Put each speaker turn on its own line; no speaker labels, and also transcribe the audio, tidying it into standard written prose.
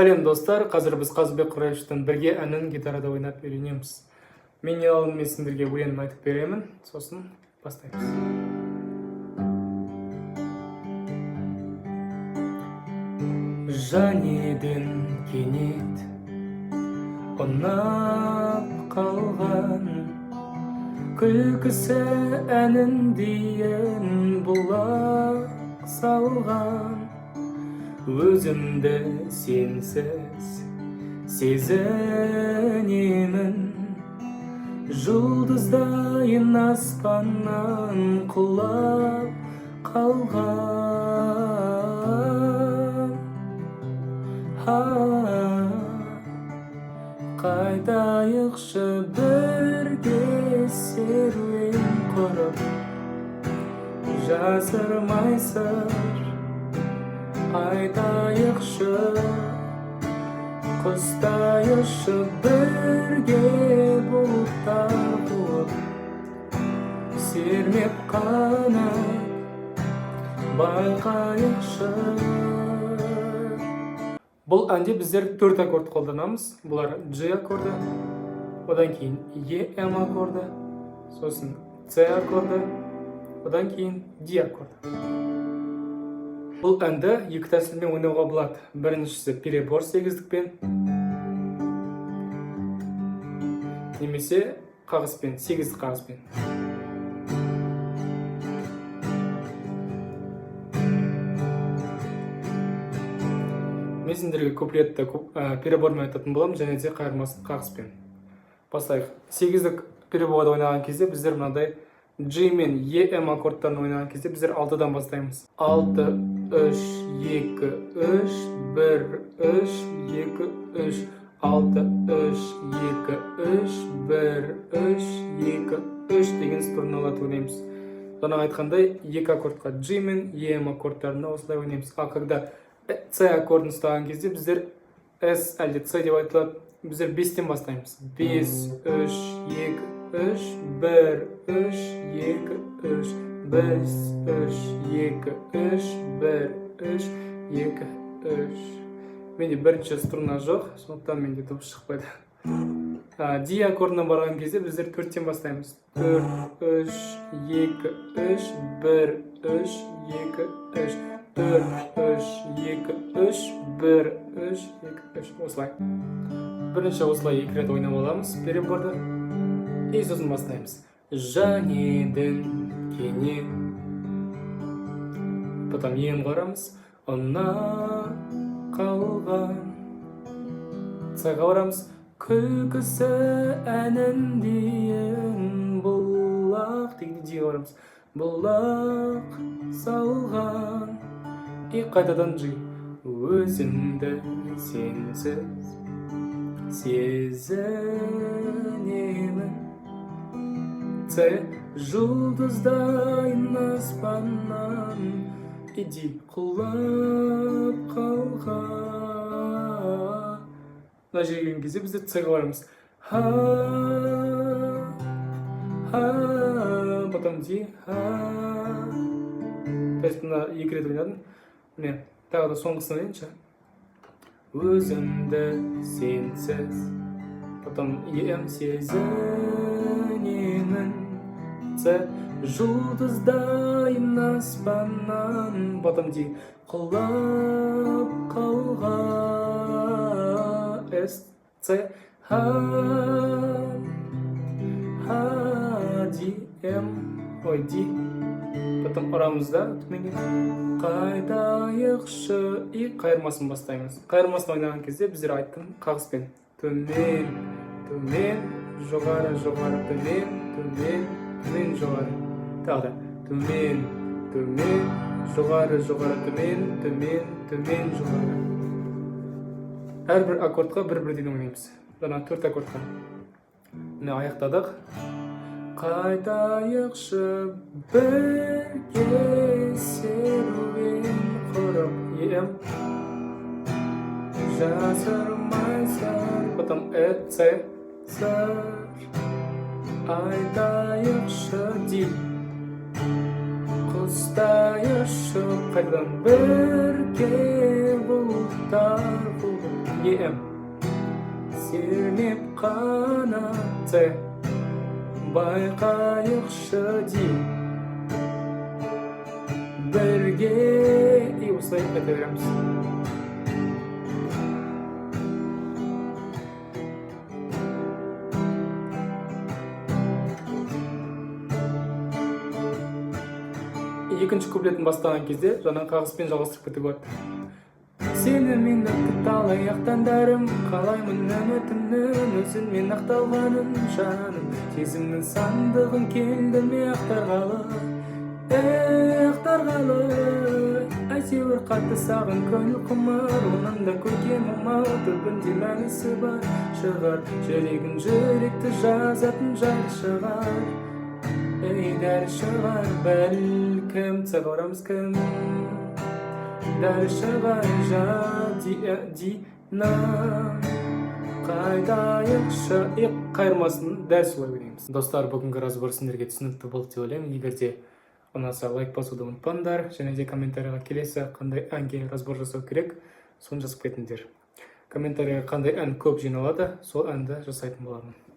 Сәлем, достар! Қазір біз Қазыбек Құрайшевтің «Бірге» әнін гитарада ойнап үйренеміз. Мен ең алдымен сендерге өлеңін айтып беремін, сосын бастаймыз. Жан едің кенет ұнап қалған, күлкісі әніндейін бұлақ салған. Өзімді сенсіз сезінемін, жұлдыздайын аспаннан құлап қалған. А, қайтайықшы бірге серуен құрып, жасырмай сыр айтайықшы, құстай ұшып бірге, бұлттар қуып, сермеп қанат байқайықшы. Бұл әнде біздер төрт аккорд қолданамыз. Бұлар: G аккорды, одан кейін Е М аккорды, сосын С аккорды, одан кейін D аккорды. Бұл әнді екі тәсілмен ойнауға болады. Біріншісі перебор сегіздікпен немесе қағыспен, сегіздік қағыспен. Мен сендерге куплетті перебормен айтатын боламын және де қайырмасын қағыспен. Бастайық. Сегіздік переборда ойнаған кезде біздер мынандай G мен E М аккордтарын ойнаған кезде біздер алтыдан бастаймыз: алты, үш, екі, үш, бір, үш, екі, үш, алты, үш, екі, үш, бір, үш, екі, үш деген струналарды ойнаймыз. Жаңа айтқандай, екі аккордқа, G мен E М аккордтарында осылай ойнаймыз. Ал когда C аккордын ұстаған кезде біздер, S әлде C деп айтылады, біздер бестен бастаймыз: бес, үш, екі, үш, бір, үш, екі, үш, бес, үш, екі, үш, бір, үш, екі, үш. Менде бірінші струна жоқ, сондықтан менде дыбыс шықпайды. D аккордына барған кезде біздер төрттен бастаймыз: төрт, үш, екі, үш, бір, үш, екі, үш, төрт, үш, екі, үш, бір, үш, екі, үш. Осылай бірінші осылай екі рет ойнап аламыз переборды и сосын бастаймыз. Жан едің кенет, потом ем барамыз, ұнап қалған, С-ға барамыз, күлкісі әніндейін бұлақ дегенде Д-ға барамыз, бұлақ салған, и қайтадан G. Өзімді сенсіз сезінемін, С, жұлдыздайын аспаннан, и D, құлап қалған. Мына жерге келген кезде біздер С-ға барамыз, ха, ха, потом D, ха. То есть мына екі рет ойнадым. Міне, тағы да соңғысын ойнайыншы. Өзімді сенсіз, потом ем, сезінемін, С, жұлдыздайын аспаннан, потом D, құлап қалған, С, С, Х, Х, D, М, ой, D, потом ұрамыз да төменге, қайтайықшы, и қайырмасын бастаймыз. Қайырмасын ойнаған кезде біздер, айттым, қағыспен: төмен, төмен, жоғары, жоғары, төмен, төмен, төмен, жоғары, тағы да төмен, төмен, жоғары, жоғары, төмен, төмен, төмен, жоғары. Әрбір аккордқа бір бірден ойнаймыз, жаңа төрт аккордқа. Міне, аяқтадық. Қайтайықшы бірге серуен құрып, ем, жасырмай сыр, потом э, С, сыр айтайықшы, Д, құстай ұшып, қайтадан бірге бұлттар қуып. Е, М. Сермеп қана, С. Байқайықшы, Д. Бірге, и осылай айта береміз. Екінші куплетін бастаған кезде жаңа қағыспен жалғастырып кетуге болады. Сенімен өтті талай ақ таңдарым, қалаймын үмітімнің өзіңмен ақталғанын, жаным. Сезімнің сандығын келді ме ақтарғалы, ей, ақтарғалы? Әйтеуір қатты сағын, көңіл құмар, оның да көркем ау, түбінде мәнісі бар шығар. Жүрегің жүректі жазатын жар шығар, ей, дәрі шығар бәлкім. Ц барамыз, кім дәрі шығар, жа, ди, ди, на. Қайтайықшы, и қайырмасын дәл солай ойнаймыз. Достар, бүгінгі разбор сендерге түсінікті болды деп ойлаймын. Егер де ұнаса, лайк басуды ұмытпаңдар және де комментарийға келесі қандай әнге разбор жасау керек, соны жазып кетіңдер. Комментарийға қандай ән көп жиналады, сол әнді жасайтын боламын.